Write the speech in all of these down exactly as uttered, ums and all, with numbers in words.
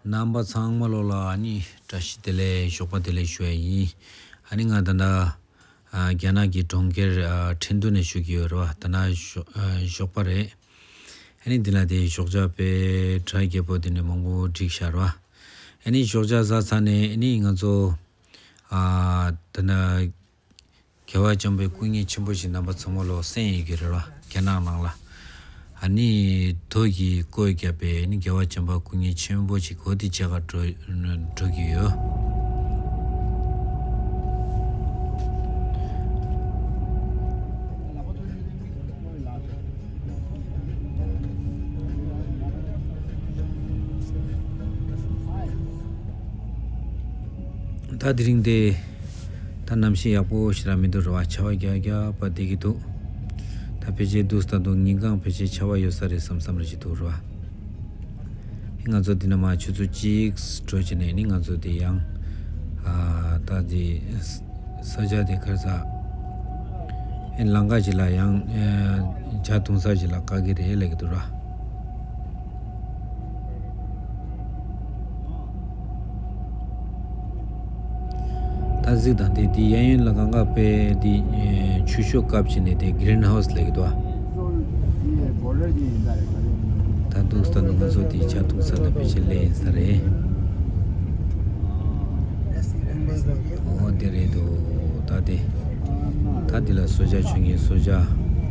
རྣམ་པ་ཚང་མ་ལོ་ལ་ཨ་ནི་བཀྲ་ཤིས་བདེ་ལེགས་ཞོགས་པ་བདེ་ལེགས་ཞུ་ཡ་ཡིན། ཨ་ནི་ང་ད་ལྟ་ཨ་རྒྱ་ནག་གི་གྲོང་ཁྱེར་ཨ་ཁྲིན་ཏུ་ནས་ཞུ་གི་ཡོད་རེད་བ། ད་ན་ཞོ་ཨ་ཞོགས་པ་རེད། ཨ་ནི་འདི་ལ་དེ་ཞོགས་ཇ་དཔེ་གྲ་རྒྱས་པོ་དེ་ནས་མང་པོ་བསྒྲིགས་ཤག་རེད་བ། ཨ་ནི་ཞོགས་ཇ་ཟ་ཚར་ནས་ཨ་ནི་ང་ཚོ་ཨ་ད་ན། རྒྱལ་བ་བྱམས་པའི་སྐུ་བརྙན་ཆེན་པོ་ཞིག་རྣམ་པ་ཚང་མ་ལོ་གསན་ཡོད་ཀྱི་རེད་བ། རྒྱ་ནག་ནང་ལ། ཨ་ནི་དོ་གི་བཀོད་བརྒྱབ་པའི་ཨ་ནི་རྒྱལ་བ་བྱམས་པ་སྐུ་བརྙན་ཆེན་པོ་ཞིག་གོ་དེ་བྱེད་ག་འགྲོ་འགྲོ་གི་ཡོད། ད་དེ་རིང་དེ་ད་གནམ་གཤིས་ཡག་པོ་ཞེ་དྲག་མི་འདུག་རེད་བ། ཆར་པ་རྒྱག་རྒྱག་པ་བསྡད་ཀྱི་འདུག་ད་ཕལ་ཆེར་འདུག་ད་འདུག་ཉིན་གང་ཕལ་ཆེར་ཆར་པ་ཡོད་ས་རེད་བསམ་བསམ་རེ་ཞིག་འདུག་རེད་བ། ང་ཚོ་འདི་ན་མ་ཆུ་ཚོད་གཅིག་འགྲོ་བྱས་ནས་ནི་ང་ཚོ་འདི་ཡང་ཨ་ད་འདི་ས་ཆ་དེ་གར་ས་ཨེ་ལམ་ཁ་ཅིག་ལ་ཡང་ཨེ་ཇ་འཐུང་ས་ཅིག་ལ་བཀག་གི་རེད་ལབ་ཀྱི་འདུག་ར། ད་གཟིགས་དང་དེ་དེ་གཡས་གཡོན་ལ་གང་ག་དཔེ་དེ་ཆུ་ཤོག་བཀབ་བྱས་ནས་དེ་གྷི་རིན་ཧའུ་སི་ལབ་ཀྱི་འདུག་ཨ། ད་འདུག་ད་འདུག་ང་ཚོ་དེ་ཇ་འཐུང་ས་ལ་ཕལ་ཆེར་སླེབས་ཡིན་ས་རེད། འོ་དེ་རེད་འདུག་ད་དེ་ད་དེ་ལ་གསོལ་ཇ་མཆོད་མཁན་གསོལ་ཇ།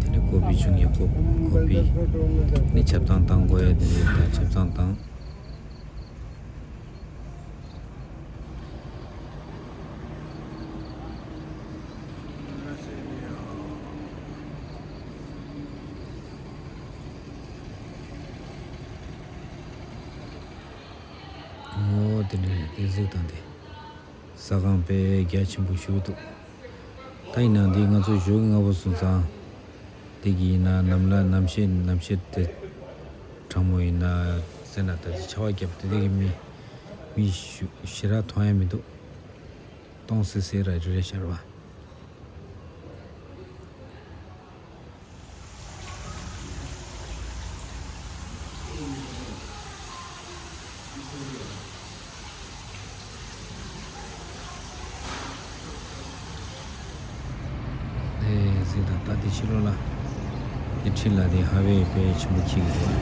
དེ་ནས་ཀོ་ཕི་མཆོད་མཁན་ཀོ་ཀོ་ཕི། ནི་ཆབ་གཙང་བཏང་དགོས་ཡ་དེ་རེད། ད་ཆབ་གཙང་བཏང་། འོ་དེ་འདྲ་རེད། དེ་གཟིགས་དང་དེ་ས་ཁང་དཔེ་རྒྱ་ཆེན་པོ་ཞིག་འདུག་ད་ཡིན་ན་འདི་ང་ཚོ་ཞོགས་ཀྱི་སྔ་པོ་སོང་ཙང་། དེ་གི་ཡིན་ན་གནམ་ལ་གནམ་གཤིས་གནམ་གཤིས་དེ་གྲང་མོ་ཡིན་ན་ཟེར་ན། ད་དེ་ཆར་པ་བརྒྱབ་དེ་དེ་གི་མི་མི་ཞུ་ཞེ་དྲག་མཐོང་ཡ་མི་འདུག་སྟོང་སེ་སེ་ར་རི་རེད་ཤར་བ། ཨེ་ཟེར་ད་ད་དེ་ཕྱི་ལོགས་ལ་དེ་འཁྲིས་ལ་དེ་ཧ་ཝེ་དཔེ་ཆེན་པོ་འཁྱིལ་གྱི་འདུག་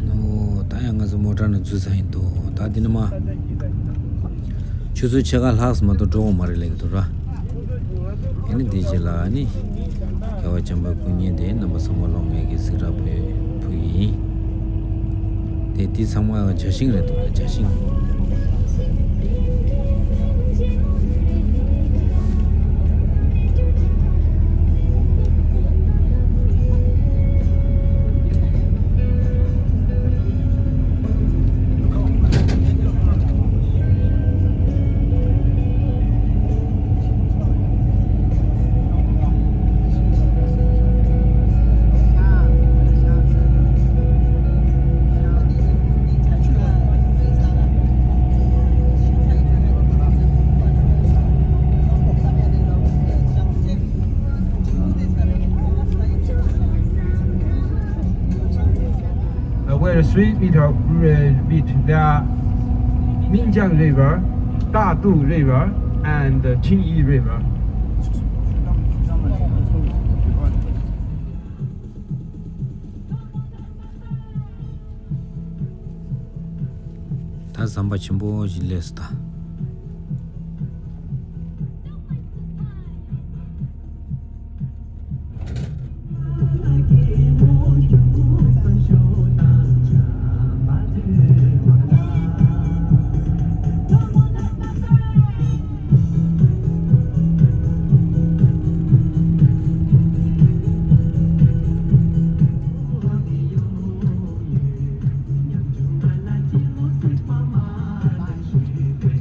ཨོ། ད་ཡང་ང་ཚོ་མོ་ཊ་ནང་འཛུལ་ཚར་ཡིན་འདུག་ད་འདི་ནས་མར་ཆུ་ཚོད་ཕྱེད་ཀ་ལྷག་ཙམ་མ་གཏོགས་འགྲོ་འོང་མ་རེད་ལབ་ཀྱི་འདུག་ར། ཨ་ནི་འདི་རྗེས་ལ་ཨ་ནི་རྒྱལ་བ་བྱམས་པའི་སྐུ་བརྙན་དེ་རྣམ་པ་ཚང་མ་ལོ་ངེད་ཀྱི་གཟིགས་ར་ཕུལ་ཕུལ་གྱི་ཡིན། དེ་འདི་ཚང་མ་ཇ་ཤིང་རེད་འདུག་ར། ཇ་ཤིང་། Uh, we're three meter, uh, meet the Minjiang River, Dadu River, and the Qingyi River. ད་ཟམ་པ་ཆེན་པོ་ཞིག་སླེབས་སོང་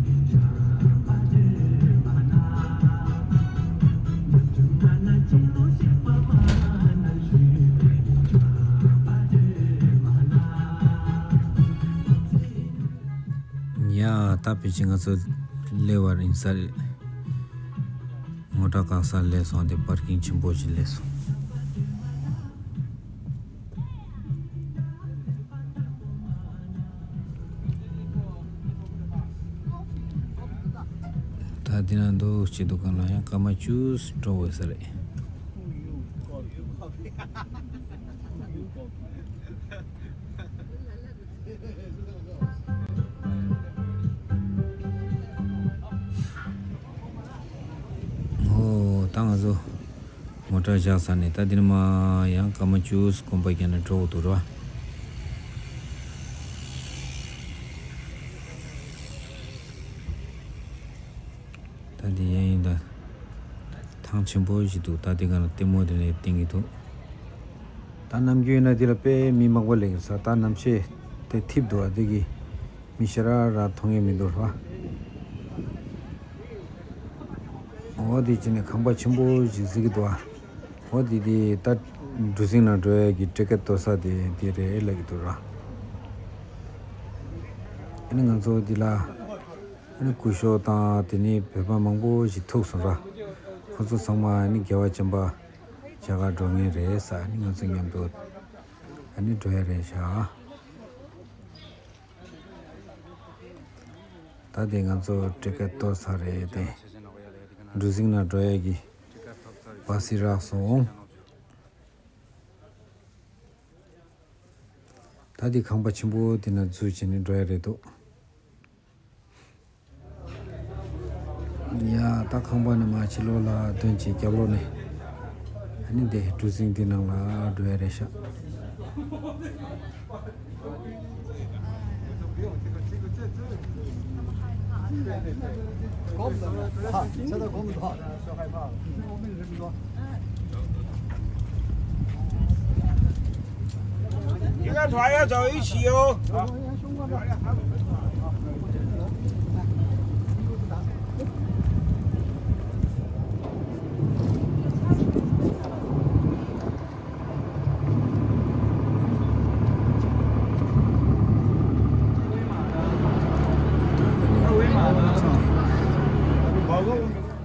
ད། ད་ཕལ་ཆེར་ང་ཚོ་སླེབས་པ་ཡིན་ས་རེད། མོ་ཊ་བཀག་ས་སླེབས་སོང་། དེ་པར་ཀིང་ཆེན་པོ་ཞིག་སླེབས་སོང་། ད་འདི་ན་འདུག་སྤྱི་འདུ་ཁང་ལ་ཡང་སྐར་མ་བཅུ་འགྲོ་འོས་ས་རེད། ཨོ། ད་ང་ཚོ་མོ་ཊ་བཞག་ས་ནས་ད་འདི་ནས་མར་ཡང་སྐར་མ་བཅུ་གོམ་པ་རྒྱག་ནས་འགྲོ་དགོས་འདུག་ར། ད་འདི་ཡང་ཡིན་ད། ཐང་ཆེན་པོ་ཞིག་འདུག་ད་འདི་ག་ལ་ལྟད་མོ་དེ་ནས་བསྟན་གྱི་འདུག་ད་ནམ་རྒྱུན་ཡིན་ན་འདི་ལ་དཔེ་མི་མང་པོ་སླེབས་ས། ད་ནམ་ཕྱེད་དེ་འཐིབས་འདུག་ཨ་འདི་གི་མི་ཞེ་དྲག་ར་མཐོང་ཡས་མི་འདུག་ར། འོ་དེ་ཅི་ནས་ཁང་པ་ཆེན་པོ་ཞིག་གཟིགས་ཀྱི་འདུག་ཨ། འོ་དེ་དེ་ད་གྲུ་གཟིངས་ནང་འགྲོ་ཡས་ཀྱི་ཊི་ཀེ་ཊི་གཏོར་ས་དེ་དེ་རེད་ལབ་ཀྱི་འདུག་ར། ཨ་ནི་ང་ཚོ་འདི་ལ་ཨ་ནི་སྐུ་ཞབས་དང་དེ་ནས་བོད་པ་མང་པོ་ཞིག་ཐུག་སོང་ར། ཁོ་ཚོ་ཚང་མ་ཨ་ནི་རྒྱལ་བ་བྱོན་པ་མཇལ་ག་འགྲོ་མཁན་རེད་ས། ཨ་ནི་ང་ཚོ་མཉམ་དུ་ཨ་ནི་འགྲོ་ཡས་རེད་ཤག་ད་དེ་ང་ཚོ་ཊི་ཀེ་ཊི་གཏོར་ས་རེད་དེ། གྲུ་གཟིངས་ནང་འགྲོ་ཡས་ཀྱི་པ་སི་རག་སོང་། ད་དེ་ཁང་པ་ཆེན་པོ་དེ་ན་འཛུལ་བྱས་ནས་འགྲོ་ཡས་རེད་འདུག་ཡ། ད་ཁང་པ་ནས་མར་ཕྱི་ལོགས་ལ་ཐོན་བྱས་རྒྱབ་ལོགས་ནས་ཨ་ནི་དེ་གྲུ་གཟིངས་དེ་ནང་ལ་འགྲོ་ཡས་རེད་ཤག你看团要走一起哦。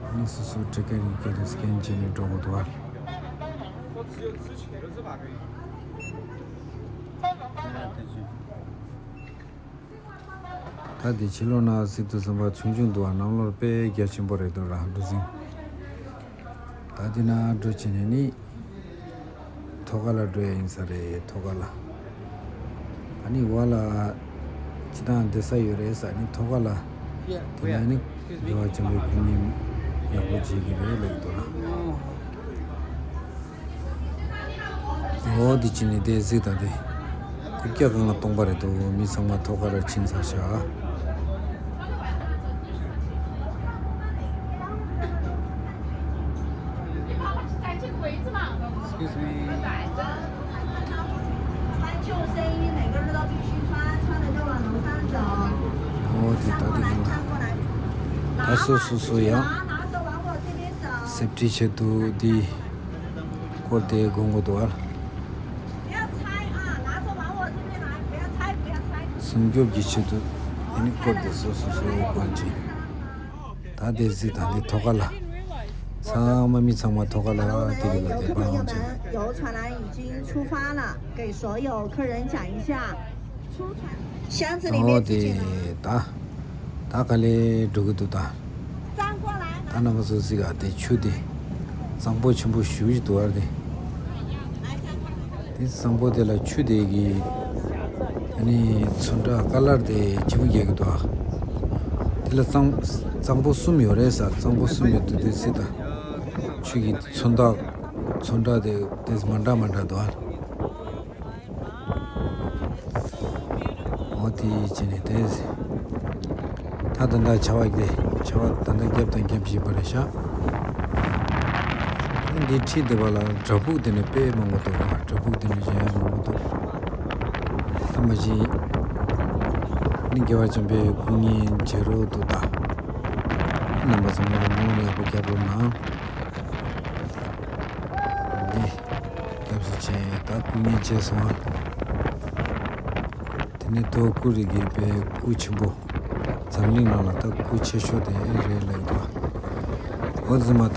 ཨ་ནི་སོ་སོའི་ཊི་ཀེ་ཊི་ཡི་གེ་དེ་སི་ཀེན་བྱས་ནས་འགྲོ་དགོས་འདུག་ཨ། ད་དེ་ཕྱི་ལོགས་ན་གཟིགས་དུས་ཙམ་པ་ཆུང་ཆུང་འདུག་ཨ། ནང་ལོགས་དཔེ་རྒྱ་ཆེན་པོ་རེད་འདུག་ར། གྲུ་གཟིངས། ད་འདི་ན་འགྲོ་བྱས་ནས་ནི་ཐོག་ཁ་ལ་འགྲོ་ཡ་ཡིན་ས་རེད། ཐོག་ཁ་ལ། ཨ་ནི་འོག་ལ་སྤྱི་བཏང་བསྡད་ས་ཡོད་རེད་ས། ཨ་ནི་ཐོག་ཁ་ལ་དེ་ན་ནི་རྒྱལ་བ་བྱོན་པའི་སྐུ་བརྙན་ཡག་པོ་མཇལ་གྱི་རེད་ལབ་འདུག་ར། འོ་དེ་ཅི་ནས་དེ་གཟིགས་དང་དེ། རྐུབ་བཀྱག་སྒང་ལ་སྟོང་པ་རེད་འདུག་མི་ཚང་མ་ཐོག་ཁ་ར་ཕྱིན་ཚར་ཤག Excuse me. 穿旧睡衣，每个人都必须穿，穿了就往楼上走。 འོ་དེ་ད་དེ་གང་ལ་ད་སོ་སོ་སོ་ཡང་སེབ་ཊི་ཆེད་དུ་དེ་སྐོར་དེ་དགོངས་དགོས་འདུག་ཨ། 不要拆啊，拿着往我这边来，不要拆，不要拆。 སྲུང་སྐྱོབ་ཀྱི་ཆེད་དུ་ཨ་ནི་སྐོར་དེ་སོ་སོ་སོ་ཡི་དགོངས་ཀྱི། ད་དེ་གཟིགས་དང་དེ་ཐོག་ཁ་ལ། ཚང་མ་མི་ཚང་མ་ཐོག་ཁ་ལ་དེ་གི་ལ་དེ་པང་ལ་ཅན། 游船来已经出发了，给所有客人讲一下。 箱子里 ཨོ་面 དེ་ད་ད་ག་ལེ་འགྲོ་གི་འདུག་ད། ད་རྣམ་པ་ཚོ་གཟིགས་ཨ། དེ་ཆུ་དེ་གཙང་པོ་ཆེན་པོ་ཞེ་ཅིག་འདུག་ཨ། དེ་དེ་གཙང་པོ་དེ་ལ་ཆུ་དེ་གི་ཨ་ནི་ཚོན་ཁྲ་ཀ་ལར་དེ་ལྗིད་པོ་རྒྱག་གི་འདུག་ཨ། དེ་ལ་གཙང་གཙང་པོ་གསུམ་ཡོད་རེད་ས། གཙང་པོ་གསུམ་ཡོད་འདུག་དེ་གཟིགས་ད། ཆུ་གི་ཚོན་མདོག་ཚོན་ཁྲ་དེ་དེ་མ་འདྲ་མ་འདྲ་འདུག་ཨ། འོ་དེ་བྱས་ནས་དེ། ད་ད་ལྟ་ཆར་པ་དེ་ཆར་པ་ད་ལྟ་བརྒྱབ་དང་བརྒྱབ་བཞིན་པ་རེད་ཤག་འདི་འཁྲིས་འདི་པ་ལ་བྲག་ཕུག་དེ་ནས་དཔེ་མང་པོ་འདུག་བྲག་ཕུག་དེ་ནས་གཞན་ཡང་མང་པོ་འདུག་ད་མ་གཞི་ནི་རྒྱལ་བ་བྱོན་པའི་སྐུ་བརྙན་མཇལ་རོགས་འདུག་ད་རྣམ་པ་ཚང་མ་ལ་སྨོན་ལམ་ཡག་པོ་རྒྱབ་རོགས་གནང་། འདི་སྐྱབས་སུ་མཆི། ད་སྐུ་བརྙན་བྱས་སོང་ཨ། དེ་ནས་དོ་སྐུ་རི་གི་པའི་སྐུ་ཆེན་པོ། འཛམ་གླིང་ནང་ལ་ད་སྐུ་ཆེ་ཤོས་དེ་རེད་ལབ་ཀྱི་འདུག་འོ་དེ་ཚོ་མ་ད་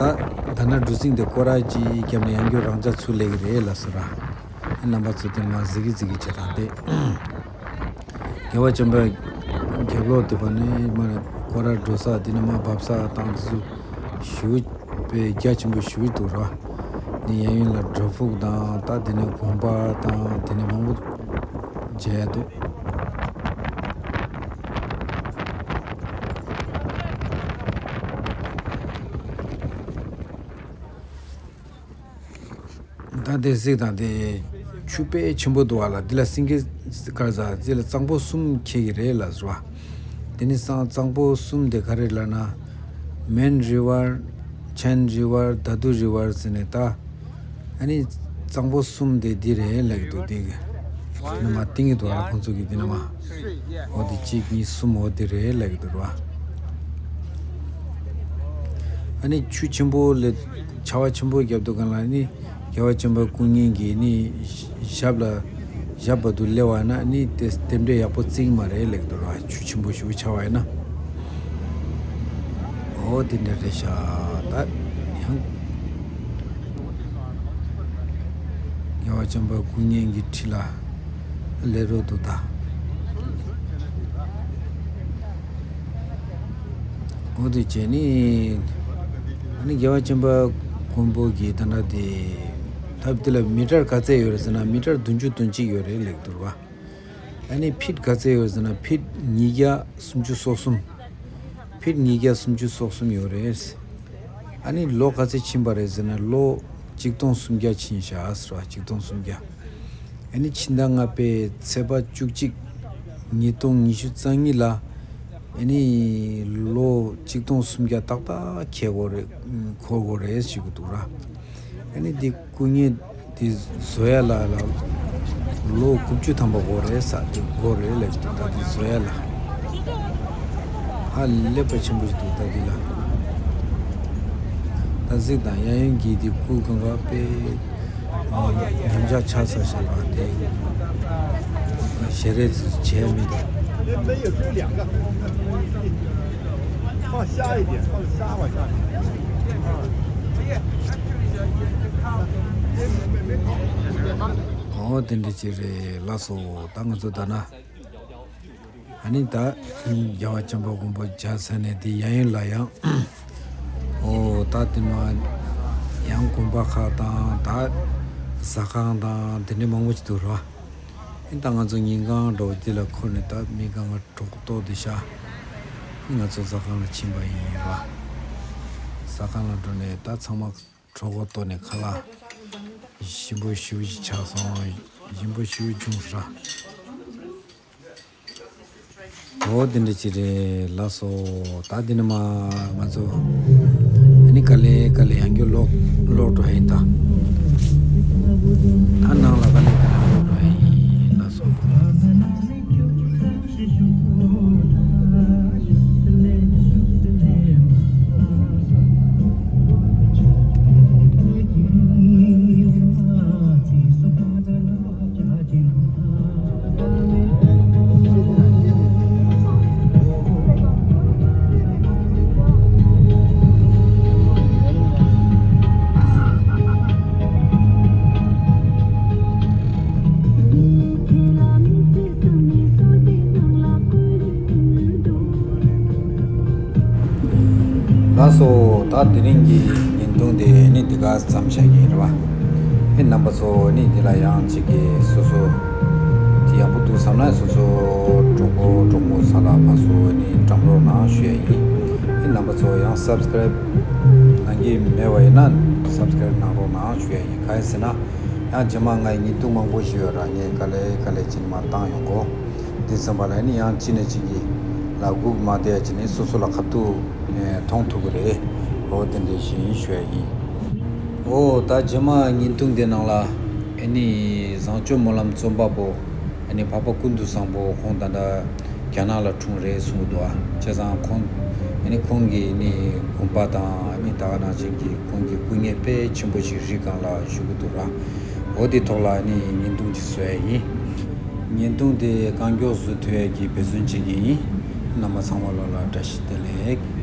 ད་ན་གྲུ་གཟིངས་དེ་སྐོར་ར་ཅིག་བརྒྱབ་ནས་ཡང་བསྐྱར་རང་འཇགས་ཚུར་སླེབས་ཀྱི་རེད་ལབ་སོང་ར། ཨེ་རྣམ་པ་ཚོ་དེ་མ་གཟིགས་ཀྱི་གཟིགས་ཀྱི་བྱེད་སྟངས་དེ། རྒྱལ་བ་བྱམས་པའི་རྒྱབ་ལོགས་དེ་པ་ནས་མ་སྐོར་ར་འགྲོ་ས་དེ་ནས་མ་བབས་ས་དང་དེ་ཚོ་ཞེ་པོ་དཔེ་རྒྱ་ཆེན་པོ་ཞེ་པོ་འདུག་ར། ནས་གཡས་གཡོན་ལ་བྲག་ཕུག་དང་ད་དེ་ནས་དགོན་པ་དང་དེ་ནས་མང་པོ་མཇལ་ཡ་འདུག་ད་དེ་གཟིགས་དང་དེ་ཆུ་དཔེ་ཆེན་པོ་འདུག་བ་ལ། འདི་ལ་སེང་གེ་དཀར་ཟ་འདི་ལ་གཙང་པོ་གསུམ་འཁེལ་གི་རེད་ལ་ཟེར་བ། དེ་ནི་སང་གཙང་པོ་གསུམ་དེ་ག་རེ་ལབ་ན། མན་རི་ཝར། ཆན་རི་ཝར། དཱ་དུ་རི་ཝར་ཟེར་ནས་ད། ཨ་ནི་གཙང་པོ་གསུམ་དེ་འདི་རེད་ལབ་ཀྱི་འདུག་འདི་གི་ནི་མ་ཏིང་གི་འདུག་བ་ལ། ཁོང་ཚོ་གི་འདི་ནི་མ། འོ་དེ་གཅིག་གཉིས་གསུམ་འོ་དེ་རེད་ལབ་ཀྱི་འདུག་བ། ཨ་ནི་ཆུ་ཆེན་པོ་ལས་ཆར་པ་ཆེན་པོ་བརྒྱབ་འདུག་ག་ལ་ནི་རྒྱལ་བ་བྱམས་པ་སྐུ་བརྙན་གྱི་ནི་ཞབས་ལ་ཞབས་བར་དུ་སླེབས་པ་ན་ནི་དེ་རྟེན་འབྲེལ་ཡག་པོ་བརྩི་གི་མ་རེད་ལབ་ཀྱི་འདུག་ར། ཆུ་ཆེན་པོ་ཞེ་པོ་ཆགས་པ་ཡིན་ན། འོ་དེ་འདྲ་རེད་ཤག་ད་ཡང་རྒྱལ་བ་བྱམས་པ་སྐུ་བརྙན་གྱི་འཁྲིས་ལ་སླེབས་རོགས་འདུག་ད། འོ་དེ་བྱས་ནི། ཨ་ནི་རྒྱལ་བ་བྱམས་པ་མགོན་པོ་གི་ད་ལྟ་དེ། ཐབ་དེ་ལ་མི་ཊར་ག་ཚད་ཡོད་རེད་ཟེར་ན། མི་ཊར་བདུན་ཅུ་དོན་གཅིག་ཡོད་རེད་ལབ་འདུག་བ། ཨ་ནི་ཕིཊ་ག་ཚད་ཡོད་རེད་ཟེར་ན། ཕིཊ་ཉིས་བརྒྱ་སུམ་ཅུ་སོ་གསུམ། ཕིཊ་ཉིས་བརྒྱ་སུམ་ཅུ་སོ་གསུམ་ཡོད་རེད། ཨ་ནི་ལོ་ག་ཚད་ཕྱིན་པ་རེད་ཟེར་ན། ལོ་གཅིག་སྟོང་སུམ་བརྒྱ་ཕྱིན་ཤག་ཟེར་བ། གཅིག་སྟོང་སུམ་བརྒྱ། ཨ་ནི་ཕྱི་ཟླ་ལྔ་པའི་ཚེས་པ་བཅུ་གཅིག་ཉིས་སྟོང་ཉི་ཤུ་རྩ་གཉིས་ལ། ཨ་ནི་ལོ་གཅིག་སྟོང་སུམ་བརྒྱ་ཏག་ཏག་འཁེལ་དགོས་རེད། འཁོར་དགོས་རེད་ཞུ་གི་འདུག་ར། ཨ་ནི་འདི་སྐུ་བརྙན་འདི་བཟོ་ཡ་ལ་ལ་ལོ་དགུ་བཅུ་ཐམ་པ་འགོར་རེད་ས། འདི་འགོར་རེད་ལབ་ཀྱི་འདུག་ད་འདི་བཟོ་ཡ་ལ་ཧ་ལས་པ་ཆེན་པོ་ཞིག་འདུག་ད་འདི་ལ་ད་གཟིགས་དང་། གཡས་གཡོན་གྱི་འདི་སྐུ་གང་ག་དཔེ་ཉམས་ཆག་ཆགས་ས་ཞེས་པ་དེ་ཞལ་རས་བྱས་མེད། 放下一点，放下往下。 འོ་དེ་འདྲ་ཅིག་རེད། ལགས་སོ། ད་ང་ཚོ་ད་ན། ཨ་ནི་ད་རྒྱལ་བ་བྱམས་པ་མགོན་པོ་མཇལ་ཚར་ནས་དེ་གཡས་གཡོན་ལ་ཡང་། འོ་ད་དེ་ནས་ཡང་དགོན་པ་ཁག་དང་ད་ཟ་ཁང་དང་དེ་འདྲ་མང་པོ་ཞིག་འདུག་ར། ཨ་ནི་ད་ང་ཚོ་ཉིན་གང་འགྲོ་འདི་ལ་འཁོར་ནས། ད་མི་གང་ག་གྲོགས་པོ་ཏོག་དེ་ཤ། ང་ཚོ་ཟ་ཁང་ལ་ཕྱིན་པ་ཡིན་ར། ཟ་ཁང་ལ་འགྲོ་ནས་ད་ཚང་མ་གྲོགས་པོ་ཏོག་ནས་ཁ་ལག་ཞིམ་པོ་ཞེ་པོ་ཅིག་ཆགས་སོང་། ཞིམ་པོ་ཞེ་པོ་བྱུང་ར། འོ་དེ་འདྲ་ཅིག་རེད། ལགས་སོ། ད་འདི་ནས་མ་ང་ཚོ་ཨ་ནི་ག་ལེ་ག་ལེ་ཡང་བསྐྱར་ལོག་ལོག་འགྲོ་ཡིན་ད། ད་ནང་ལ་ག་ལེ་ག་ལེ་ལོག་འགྲོ་ཡིན། ལགས་སོ། ལགས་སོ། ད་དེ་རིང་གི་བརྙན་ཐུང་དེ་ནི་འདི་ག་ཙམ་བྱ་གི་རེད་བ། ཨེ་རྣམ་པ་ཚོ་ནི་འདི་ལ་ཡང་གཅིག་གིས་སོ་སོ་དེ་ཡག་པོ་འདུག་བསམ་ན་སོ་སོ་གྲོགས་པོ་གྲོགས་མོ་ཚང་ལ་ཕར་ཚུར་ནི་འགྲམ་རོགས་གནང་ཞུ་ཡ་ཡིན། ཨེ་རྣམ་པ་ཚོ་ཡང་སབ་སི་ཀ་རེབ་གནང་གི་མེད་པ་ཡིན་ན་སབ་སི་ཀ་རེབ་གནང་རོགས་གནང་ཞུ་ཡ་ཡིན། གང་ཡིན་ཟེར་ན་ཡང་རྗེས་མ་ང་ཡི་བརྙན་ཐུང་མང་པོ་ཞིག་ཡོད་ར། ངས་ག་ལེ་ག་ལེ་ཅིག་མར་བཏང་ཡོང་གོ། འདི་ཙམ་པ་ལ་ནི་ཡང་གཅིག་ནས་གཅིག་གི་ལ་སྒུག་མ་བསྡད་ཅིག་ནི་སོ་སོ་ལ་ཁ་ཐུག་ནས་མཐོང་ཐུབ་ཀྱི་རེད། འོ་དེ་འདྲ་ཞིག་ཞུ་ཡ་ཡིན། འོ་ད་རྗེས་མ་བརྙན་ཐུང་འདི་ནང་ལ་ཨེ་ནི་བཟང་སྤྱོད་སྨོན་ལམ་རྩོམ་པ་པོ་ཨེ་ནི་འཕགས་པ་ཀུན་ཏུ་བཟང་པོ་ཁོང་ད་ལྟ་རྒྱ་ནག་ལ་འཁྲུངས་རེད་གསུང་གི་འདུག་ཨ། བྱས་ཙང་ཁོང་ཨེ་ནི་ཁོང་གི་ནི་དགོན་པ་དང་ཨེ་ནི་ད་ག་ནང་བཞིན་གྱི་ཁོང་གི་སྐུ་བརྙན་དཔེ་ཆེན་པོ་ཞིག་རི་སྒང་ལ་བཞུགས་ཀྱི་འདུག་ར། འོ་དེ་ཐོག་ལ་ནི་བརྙན་ཐུང་ཅིག་བཟོ་ཡ་ཡིན། བརྙན་ཐུང་དེ་རྐང་མགྱོགས་བཟོ་ཐུབ་ཡ་གི་འབད་བརྩོན་བྱེད་ཀྱི་ཡིན། རྣམ་པ་ཚང་མ་ལོ་ལ་བཀྲ་ཤིས་བདེ་ལེགས།